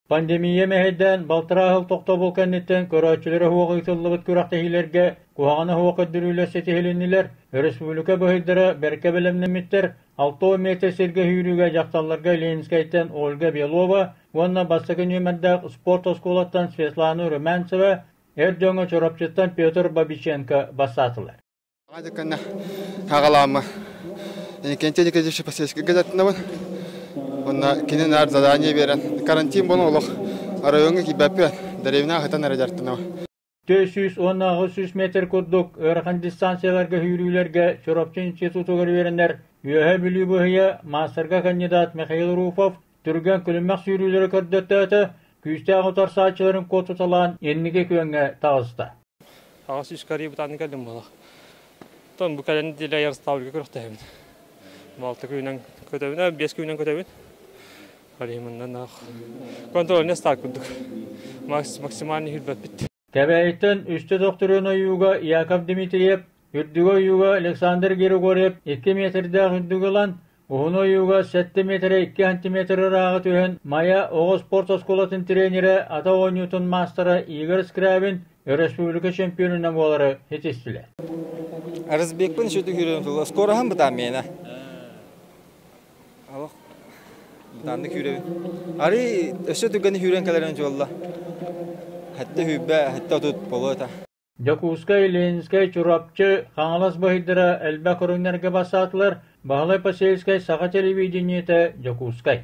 Пандемия мэһэйдээн балтараа сыл тохтобул кэнниттэн көрөөччүлэрэ суох ыытыллыбыт күрэхтэһиилэргэ куһаҕана суох көрдөрүүлэр ситиһилиннилэр. Республика быһыйдара бэркэ бэлэмнэммиттэр. 60 метр сиргэ сүүрүүгэ дьахталларга Ленинскэйтэн Ольга Белова уонна бастакы нүөмэрдээх спорт оскуолаттан Светлана Румянцева, эр дьоҥҥо Чурапчыттан Петр Бабиченко бастаатылар. Дьыкканна хаҕалаама Иннокентий Николаевич Посельскийга дьарыктанабын. Уонна кини наар задание биэрэн, карантин буолан олох оройуоҥҥа киирбэппин, дэриэбинэҕэ сытан эрэ дьарыктанабын. 400 уонна 800 метр курдук ыарахан дистанцияларга сүүрүүлэргэ Чурапчы институтугар үөрэнэр Үөһээ Бүлүү быһыйа маастарга кандидат Михаил Руфов түргэн күлүмэх сүүрүүлэри көрдөттөөтө, күүстээх утарсааччыларын куотуталаан инники күөҥҥэ таҕыста. Аҕыс үс карьер бытаанын кэллим буолах. Тон бу кэлэн дэлэ Ярославльга күрэхтэһэбин. Балта күнүнэн көтөбүн, 5 күнүнэн көтөбүн. Алиманнан контрольный старт курдук. Максимальный хүрбэппит. Кэбээйиттэн үстэ тохтуруон ойууга Яков Дмитриев, үрдүгэ ойууга Александр Григорьев 2 метрдээх үрдүгү ылан, Уһун ойууга 7 метрэ 2 сантиметр ырааҕы түһэн Майа оҕо спорт оскуолатын тренерэ, ата оонньуутун маастара Игорь Скрябин өрөспүүбүлүкэ чемпионунан буолары ситистилэр. Разбекпын еще түһүрэн тула скороһым бытаан миэнэ. Алох бытааннык күүрэбин. Ары өссө түгэни хүүрэн кэлэрин жолла. Хэтте хүүбэ, хэтте отут болуо это. Дьокуускай, Ленинскэй, Чурапчы, Хаҥалас быһыйдара элбэх көрүҥнэргэ бастаатылар. Баһылай Посельскай, Саха телевидениетэ, Дьокуускай.